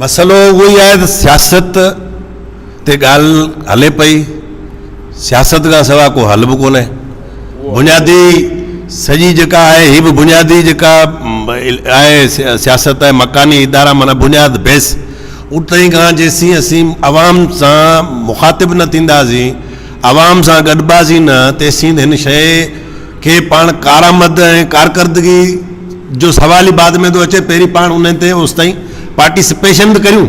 مسئلو اهو ئي آهي ته سياست تي ڳالهه هلي پئي، سياست کان سواء ڪو حل به ڪونهي. بنيادي سڄي جيڪا آهي هي به بنيادي جيڪا آهي سياست آهي مڪاني ادارا معنيٰ بنياد بيس اتي کان جيسين اسين عوام سان مخاطب نه ٿينداسين عوام سان گڏباسين نه تيسين هن شيء کي پاڻ ڪارآمد ۽ ڪارڪردگي جو سوال ئي بعد ۾ ٿو اچي پهرين پاڻ ان تي اوستائين پارٽيسپيشن ته ڪريون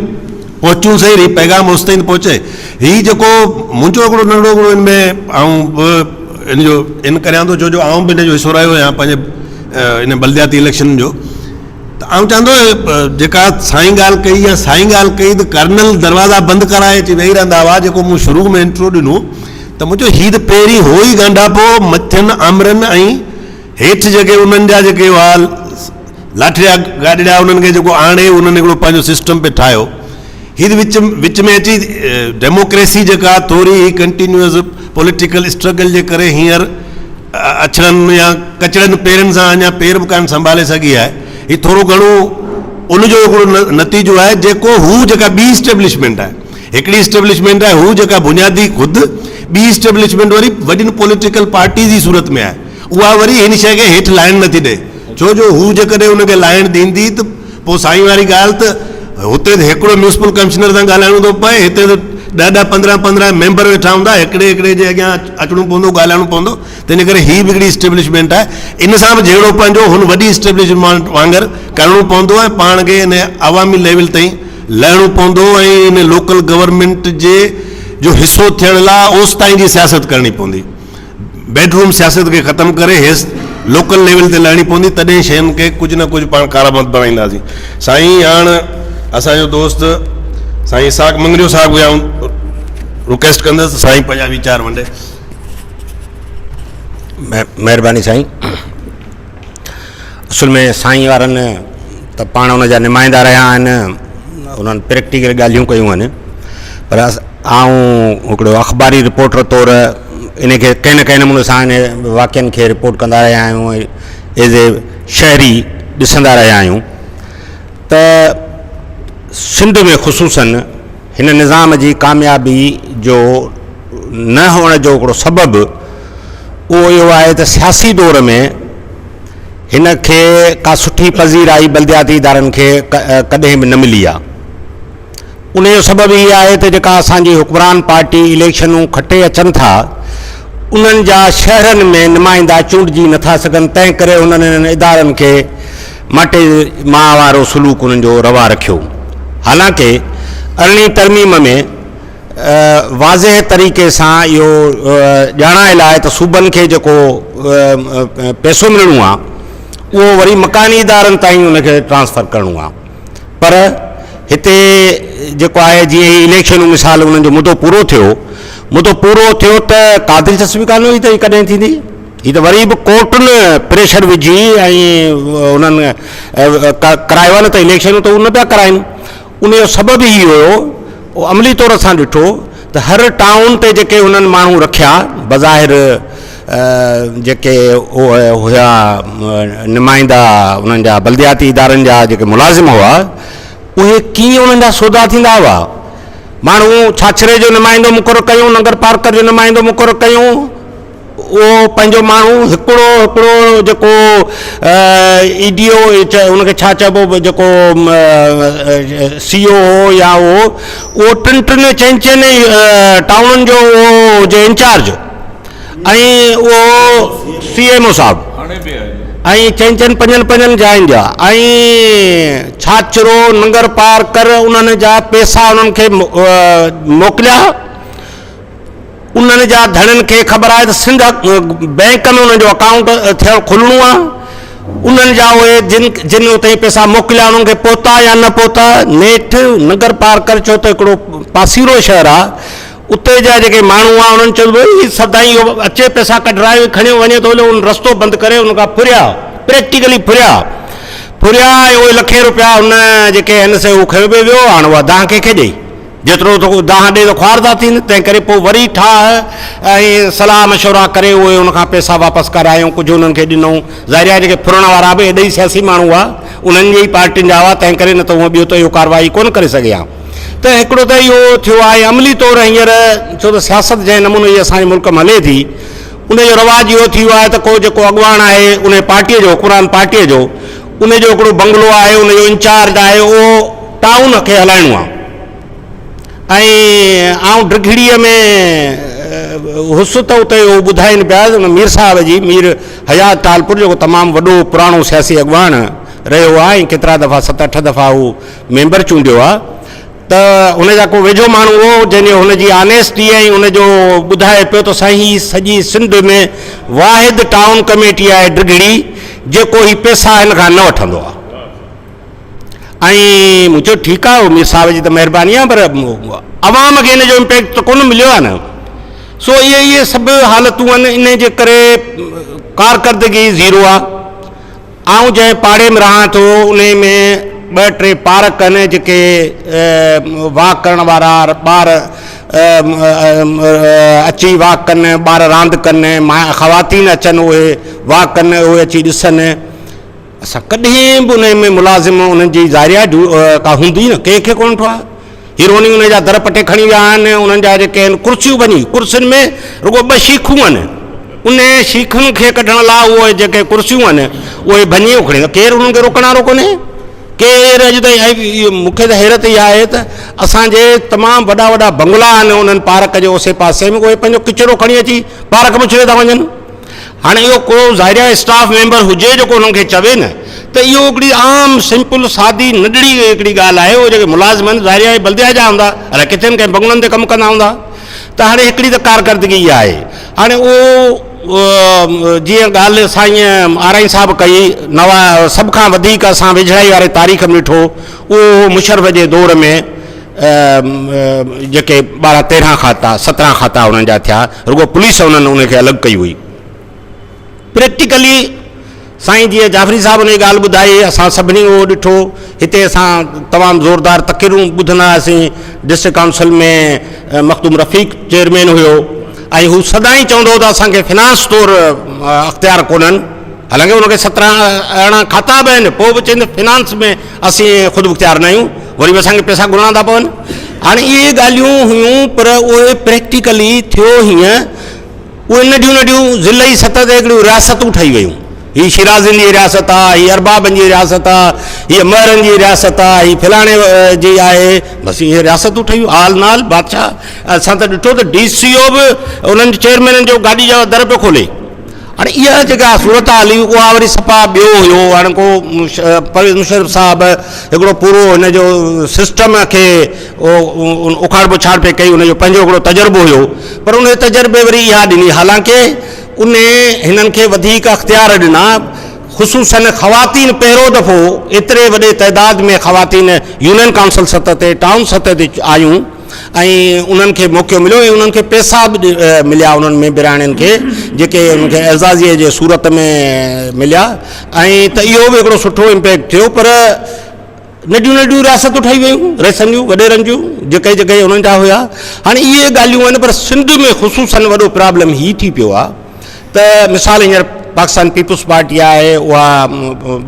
پهچون سهي هي پيغام اوستائين ته پهچي هي جيڪو منهنجو هڪڙو ننڍڙو هڪڙو ان ۾ آئون به ان جو ان ڪريان ٿو ڇو جو آئون به ان جو حصو رهيو آهيان پنهنجي ان بلدياتي اليڪشن جو ته آئون چوان ٿو جيڪا سائين ڳالهه ڪئي يا سائين ڳالهه ڪئي ته ڪرنل دروازا بند ڪرائي اچي ويهي رهندا هئا جيڪو مون شروع ۾ انٽرو ڏنو ته مون چيو هي ته پهرين هو ئي ڳانڍاپو مٿين آمرن ۽ هيٺ جيڪي انهن جا جيڪي هئا لاٺڙيا گاڏڙيا انهن کي جيڪو آڻي انهن هڪڙو پنهنجو سسٽم پئي ٺاهيو هي ته وچ وچ ۾ اچي ڊيموڪريسي جيڪا ٿوري هي ڪنٽينيوس پوليٽيڪل اسٽرگل جي ڪري هينئر اڇڙن يا ڪچڙن پيرن سان اڃا پير به ڪانه سنڀالي سگهي آهي هي ٿورو گهڻو ان جو هڪڙو نتيجو آهي جيڪو هو جيڪا ٻي اسٽيبلشمينٽ آهي هڪڙي اسٽيبلشمينٽ آهي هو جيڪا بنيادي خود ٻي اسٽيبلشمينٽ وري وڏين پوليٽيڪل پارٽيز جي صورت ۾ آهي اها وري هن شيء کي هيٺ لاهڻ نٿي ڏئي ڇو جو هو جيڪڏهن ان کي لاهڻ ڏيندي ته پوء سائين واري ڳالهه ته هتي ته هڪڙو ميونسپل ڪمشنر سان ڳالهائڻو ٿو پئي هتي ته ڏهه ڏهه پندرهن پندرهن ميمبر ويٺا هوندا هڪڙي هڪڙي جي اڳيان اچڻو پوندو ڳالهائڻو پوندو تنهن ڪري هي به هڪڙي اسٽيبلشمينٽ آهي ان سان به جهيڙو پنهنجو هن وڏي اسٽيبلشمينٽ وانگر ڪرڻو پوندو ۽ پاڻ کي ان عوامي ليول تائين لهڻو پوندو ۽ ان لوڪل گورنمينٽ جي جو حصو ٿيڻ لاء اوستائين جي سياست ڪرڻي پوندي. بيڊ روم سياست کي ختم ڪري هيس لوڪل ليول تي لهڻي پوندي تڏهن شين کي ڪجهه نه ڪجهه پاڻ ڪارآمد بڻائينداسين. سائين هاڻ اسان جو دوست سائين اسحاق مڱريو صاحب کي آئون رڪويسٽ ڪندس ته سائين پنهنجا ويچار ونڊي. مهرباني سائين. اصل ۾ سائين وارن ته پاڻ ان جا نمائندا رهيا آهن انهن پريڪٽيڪل ڳالهيون ڪيون آهن پر آئون هڪڙو اخباري رپورٽر طور ان کي ڪنهن نه ڪنهن نموني سان ان واقعن کي رپورٽ ڪندا رهيا آهيون ايز اي شهري ڏسندا رهيا آهيون ته سنڌ ۾ خصوصن هن نظام جي ڪاميابي جو نه هئڻ جو هڪڙو سبب اهو اهو آهي ته سياسي دور ۾ هن کي ڪا سٺي پذيرائي بلدياتي ادارن کي ڪڏهن به نه ملي آهي. ان جو سبب هي آهي ته جيڪا اسان جي حڪمران پارٽي اليڪشنون کٽي اچن ٿا انهن جا شهرن ۾ نمائندا چونڊجي نٿا سگهن تنهن ڪري انهن انهن ادارن کي ماٽي ماء وارو سلوڪ انهن جو روا رکيو حالانڪه ارڙهين ترميم ۾ واضح طريقي سان اهو ڄاڻايل آهي ته صوبن کي جيڪو پئسو ملڻو آهي اهو وري مڪاني ادارن تائين ان کي ٽرانسفر ڪرڻو آهي پر هتي جيڪو آهي جيئن هي اليڪشنون مثال انهن جو مدو پورو ٿيو مدو پورو ٿيو ته ڪا دلچسپي ڪانه هئي ته هي ڪڏهن ٿيندي هي ته وري به ڪورٽن پريشر وجهي ۽ انهن ڪرايو آهي نه ته اليڪشنون ته هو نه پيا ڪرائن ان جو سبب هي هيو، اهو عملي طور اسان ڏٺو ته هر ٽائون تي جيڪي هنن ماڻهو رکيا، بظاهر جيڪي هيا نمائندا انهن جا بلدياتي ادارن جا جيڪي ملازم هئا، اهي ڪيئن انهن جا سودا ٿيندا هئا. ماڻهو ڇاڇري جو نمائندو مقرر ڪيون، ننگر پارڪر جو نمائندو مقرر ڪيون، اهو پنهنجو ماڻهو هڪڙو هڪڙو جيڪو اي ڊي او ان کي ڇا چئبو جيڪو سي او هو يا اهو اهو ٽن ٽن چئن چئن ٽائونن جو اهو هجي انچارج ۽ اهو سي ايم او صاحب ۽ چئن چئن پنجن پنجن جاين جا ۽ ڇاڇرو ننگر پارڪر انهن جا پيسا انهن کي موڪليا انهن جا ڌڻين کي خبر آهي ته سنڌ بئنڪ ۾ انهن جو اڪائونٽ ٿيڻ کلڻو آهي انهن جا اهي جن جن اتي پئسا موڪليا انهن کي پهتا يا نه پهتا نيٺ ننگر پارڪر ڇو ته هڪڙو پاسيرو شهر آهي اتي جا جيڪي ماڻهو آهن انهن چيو ڀئي سدائين اهو اچي پئسا ڪڍرائي کڻيو وڃي ٿو ان رستو بند ڪري ان کان ڦريا پريڪٽيڪلي ڦريا ڦريا ۽ اهي لکين روپيا ان جيڪي آهن سي اهو کنيو پيو ويو هاڻ اها دانهن ڪنهن کي ڏئي جيترو ٿو دانهن ڏئي ته خوار ٿا ٿين، تنهن ڪري پوء وري ٺاهه ۽ صلاح مشورا ڪري اهي ان کان پئسا واپس ڪرايائون، ڪجهه انهن کي ڏنائون. ظاهر آهي جيڪي ڦرڻ وارا به ايڏا ئي سياسي ماڻهو هئا، انهن جي ئي پارٽين جا هئا، تنهن ڪري نه ته هونء ٻيو ته اهو ڪارروائي ڪونه ڪري سگهي ها. ته هڪڙو ته اهو ٿيو آهي عملي طور هينئر ڇو ته سياست جنهن نموني جي اسان جي ملڪ ۾ هلي ٿي ان جو رواج اهو ٿي ويو آهي ته ڪو جيڪو اڳواڻ آهي ان پارٽيء جو حڪمران پارٽيء جو ان جو هڪڙو بنگلو آهي ان جو انچارج آهي اهو ٽائون کي هلائڻو آهي ۽ آئون ڊگهڙيء ۾ هوس ته اتي اهو ٻڌائين پيا ته مير صاحب جي مير حيات ٽالپر جيڪو تمام وڏو پراڻو سياسي اڳواڻ رهيو آهي ۽ ڪيترا دفعا ست اٺ دفعا هو ميمبر چونڊيو آ ته هن جا ڪو ويجهو ماڻهو هو جنهن جو هن جي آنيسٽي ۽ ان جو ٻڌائي پيو ته سائين هي سڄي سنڌ ۾ واحد ٽائون ڪميٽي آهي ڊگهڙي جيڪو هي پيسا هن کان نه وٺندو آ ۽ مون چيو ٺيڪ آ مير صاحب جي ته مهرباني آ پر عوام کي هن جو امپيڪٽ ته ڪونه مليو آ نه سو اهي اهي سڀ حالتون آهن ان جي ڪري ڪارڪردگي زيرو آ آئون جنهن پاڙي ۾ رهان ٿو انهي ۾ ٻه ٽي پارڪ آهن جيڪي واڪ ڪرڻ وارا ٻار اچي واڪ ڪن ٻار راند ڪن خواتين اچن اهي واڪ ڪن اهي اچي ڏسن اسان ڪڏهن به انهي ۾ ملازم انهن جي ظاهري آهي ڪا هوندي نه ڪنهن کي ڪونه ڏٺو آهي هيروني انهن جا در پٽي کڻي ويا آهن، انهن جا جيڪي آهن ڪرسيون ڀڃي، ڪرسين ۾ رڳو ٻه شيخون آهن، انهي شيخن کي ڪڍڻ لاء اهي جيڪي ڪرسيون آهن اهي ڀڃي اکڙي ويا، ڪير انهن کي روڪڻ وارو ڪونهي، ڪير اڄ تائين ۽ مون کي ته حيرت اها آهي ته اسان جي تمام وڏا وڏا بنگلا آهن انهن پارڪ جي اوسي پاسي ۾ اهي پنهنجو ڪچرو کڻي اچي پارڪ ۾ ڇڏي ٿا وڃن. هاڻي اهو ڪو ظاهر آهي اسٽاف ميمبر هجي جيڪو انهن کي چوي نه ته اهو هڪڙي عام سمپل سادي ننڍڙي هڪڙي ڳالهه آهي اهي جيڪي ملازم آهن ظاهر آهي بلديا جا هوندا الائي ڪٿي نه ڪنهن بنگلن تي ڪم ڪندا هوندا ته هاڻي هڪڙي ته ڪارڪردگي اها آهي هاڻي اهو جيئن ڳالهه سائين آرائين صاحب ڪئي نوا سڀ کان وڌيڪ اسان ويجهڙائي واري تاريخ ۾ ڏٺو اهو مشرف جي دور ۾ جيڪي ٻارهن تيرهن کاتا سترهن کاتا انهن جا ٿيا رڳو پوليس انهن ان کي الڳ ڪئي هئي پريڪٽيڪلي سائين جيئن جعفري صاحب ان جي ڳالهه ٻڌائي اسان سڀني اهو ڏٺو هتي اسان تمام زوردار تقريرون ٻڌندا هئاسين ڊسٽرڪٽ ڪائونسل ۾ مخدوم رفيق چيئرمين هيو ۽ هو سدائين چوندو هو ته اسانکي فنانس طور اختيار ڪونهن حالانڪه ان کي سترهن ارڙهن کاتا به آهن پوء به چوندو فنانس ۾ اسين خود مختيار نه آهيون وري به اسانکي پئسا گهرڻا ٿا پون هاڻي اهي ڳالهيون هيون پر اهي پريڪٽيڪلي ٿيو هيئن اهي ننڍيون ننڍيون ضلعي سطح تي هڪڙيون رياستون ٺهي ويون هي شيرازين جي رياست آهي هي اربابن جي رياست آهي هي مهرن جي رياست آهي هي فلاڻي جي آهي بس اهي رياستون ٺهي ويون آل نال بادشاهه اسان ته ڏٺو ته ڊي سي او به انهن چيئرمينن جو گاڏي جا در پيو کولي هاڻي اها جيڪا صورتحال هئي اها وري صفا ٻيو هيو هاڻي ڪو پرويز مشرف صاحب هڪڙو پورو هن جو سسٽم کي اکاڙ پڇاڙ پئي ڪئي ان جو پنهنجو هڪڙو تجربو هيو پر ان تجربي وري اها ڏني حالانڪه ان هنن کي وڌيڪ اختيار ڏنا خصوصن خواتين پهريون دفعو ايتري وڏي تعداد ۾ خواتين يونين ڪائونسل سطح تي ٽائون سطح تي آيون ۽ انهن کي موقعو مليو ۽ انهن کي پئسا به مليا انهن ۾ براڻين کي جيڪي انهن کي اعزازي جي صورت ۾ مليا ۽ ته اهو به هڪڙو سٺو امپيڪٽ ٿيو پر ننڍيون ننڍيون رياستون ٺهي ويون رئيسن جون وڏيرن جون جيڪي جيڪي انهن جا هيا هاڻي اهي ڳالهيون آهن پر سنڌ ۾ خصوصن وڏو پرابلم هي ٿي پيو آهي ته مثال هينئر پاڪستان پيپلز پارٽي آهي اها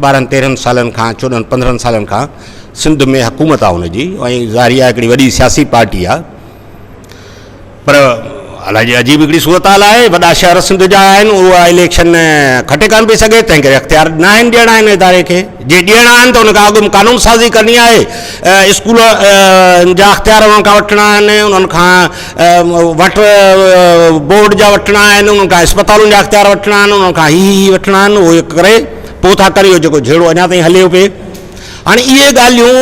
ٻارهن تيرهن سالن کان چوڏهن پندرهن سالن کان سنڌ ۾ حڪومت آ ان جي ۽ ظاهري آ هڪڙي وڏي سياسي پارٽي آ پر الائي عجيب هڪڙي صورتحال آهي وڏا شهر سنڌ جا آهن اها اليڪشن کٽي ڪانه پئي سگهي تنهن ڪري اختيار نه آهن ڏيڻا آهن اداري کي جي ڏيڻا آهن ته ان کان اڳ قانون سازي ڪرڻي آهي اسڪول جا اختيار انهن کان وٺڻا آهن انهن کان واٽر بورڊ جا وٺڻا آهن انهن کان اسپتالن جا اختيار وٺڻا آهن انهن کان هي هي وٺڻا آهن اهي ڪري پوء ٿا ڪريو جيڪو جهيڙو اڃا تائين هليو پئي هاڻي اهي ڳالهيون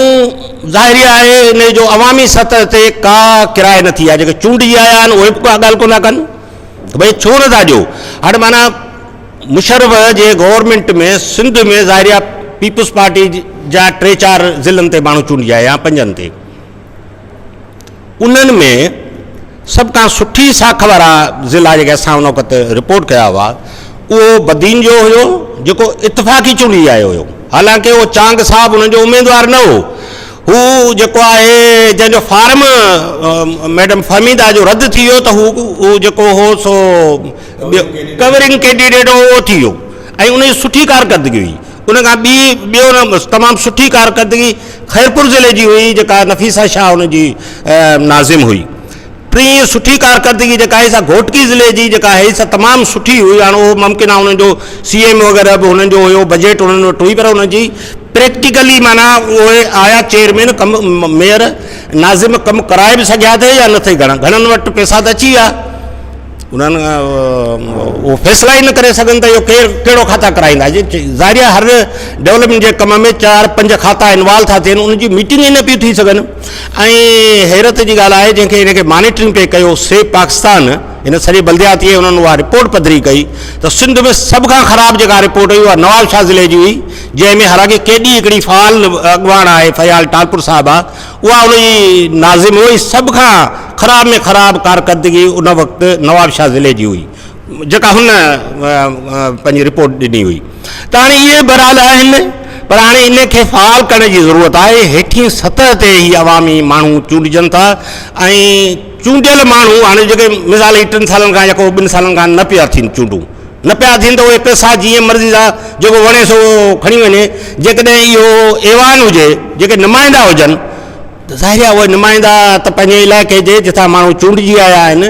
ظاهري آهي ان جو عوامي سطح تي ڪا ڪراء نه ٿي آهي جيڪي چونڊجي آيا آهن اهي به ڪا ڳالهه ڪونه ٿا ڪن ته ڀئي ڇو نه ٿا ڏيو هاڻي معنيٰ مشرف جي گورنمينٽ ۾ سنڌ ۾ ظاهري آهي پيپلز پارٽي جا ٽي چار ضلعن تي ماڻهو چونڊجي آيا يا پنجن تي انهن ۾ سڀ کان سٺي ساک وارا ضلعا جيڪي اسان ان وقت رپورٽ ڪيا هئا اهو بدين جو هيو جيڪو اتفاقي چونڊجي آيو هيو حالانڪه اهو چانگ صاحب انهن جو اميدوار نه هو هو جيڪو آهي جنهن جو فارم ميڊم فهميده جو رد ٿي ويو ته هو هو جيڪو هو سو ڪورنگ ڪينڊيڊيٽ هو اهو ٿي ويو ۽ ان جي سٺي ڪارڪردگي هئي. ان کان ٻي ٻيو تمام سٺي ڪارڪردگي خيرپور ضلعي جي هئي جيڪا نفيسه شاهه ان جي ناظم هئي. ٽين سٺي ڪارڪردگي جيڪا آهي سا گهوٽڪي ضلعي جي جيڪا آهي سا تمام سٺي هئي. هاڻ اهو ممڪن آهي انهن جو سي ايم وغيره به هنن جو هيو، بجيٽ انهن وٽ هئي، پر انهن جي پريڪٽيڪلي معنيٰ اهي آيا چيئرمين ڪم ميئر ناظم ڪم ڪرائي به سگهيا ٿي يا نه ٿي. گهڻن وٽ پئسا ته اچي ويا، انهن اهو فيصلا ئي نه ڪري سگهن ته اهو ڪير ڪهڙو کاتا ڪرائيندا. ظاهر آهي هر ڊولپمينٽ جي ڪم ۾ 4 5 کاتا انوالو ٿا ٿين، ان جي ميٽنگ ئي نه پيون ٿي سگهن. ۽ حيرت جي ڳالهه آهي جنهن کي ان کي مانيٽرنگ پئي ڪيو سيو پاڪستان هن سڄي بلدياتي انهن اها رپورٽ پڌري ڪئي ته سنڌ ۾ سڀ کان خراب جيڪا رپورٽ هئي اها نواب شاهه ضلعي جي هئي، جنهن ۾ حالانڪه ڪيڏي هڪڙي فعال اڳواڻ آهي فيال ٽالپر صاحب آهي اها ان جي ناظم هئي. سڀ کان خراب ۾ خراب ڪارڪردگي ان وقت نواب شاهه ضلعي جي هئي جيڪا هن پنهنجي رپورٽ ڏني هئي. ته هاڻي اهي بهرحال آهن پر هاڻي ان کي فعال ڪرڻ جي ضرورت آهي. هيٺين سطح تي هي عوامي ماڻهو چونڊجن ٿا ۽ چونڊيل ماڻهو هاڻي جيڪي مثال هي 3 سالن کان يا ڪو 2 سالن کان نه پيا ٿين چونڊون نه پيا ٿين ته اهي پئسا جيئن مرضي سان جيڪو وڻي سو کڻي وڃي. جيڪڏهن اهو ايوان هجي جيڪي نمائندا هجن ته ظاهر آهي اهي نمائندا ته پنهنجي علائقي جي جتان ماڻهو چونڊجي آيا آهن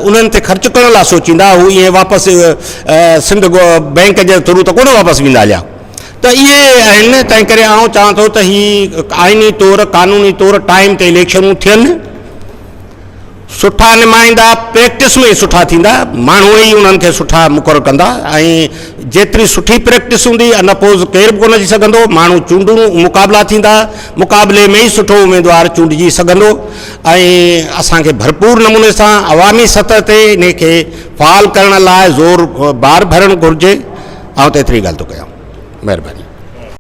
انهن تي خرچ ڪرڻ لاء سوچيندا، هو ائين واپس سنڌ بئنڪ جي ٿرو ته ڪونه واپس ويندا هليا. ته اهي آهن. تنهن ڪري آئون چوان ٿو ته هي آئيني طور قانوني طور ٽائيم تي اليڪشنون ٿين، سٺا نمائندا پريڪٽس ۾ ئي سٺا ٿيندا، ماڻهو ئي انهن کي سٺا مقرر ڪندا ۽ جيتري سٺي پريڪٽس هوندي ان اپوز ڪير به ڪونه اچي سگهندو. ماڻهو چونڊون مقابلا ٿيندا، مقابلي ۾ ئي سٺو اميدوار چونڊجي سگهندو ۽ اسان کي ڀرپور نموني سان عوامي سطح تي انهي کي فعال ڪرڻ لاء زور بار ڀرڻ گهرجي. آئون ته ايتري ڳالهه ٿو ڪيان. مهرباني.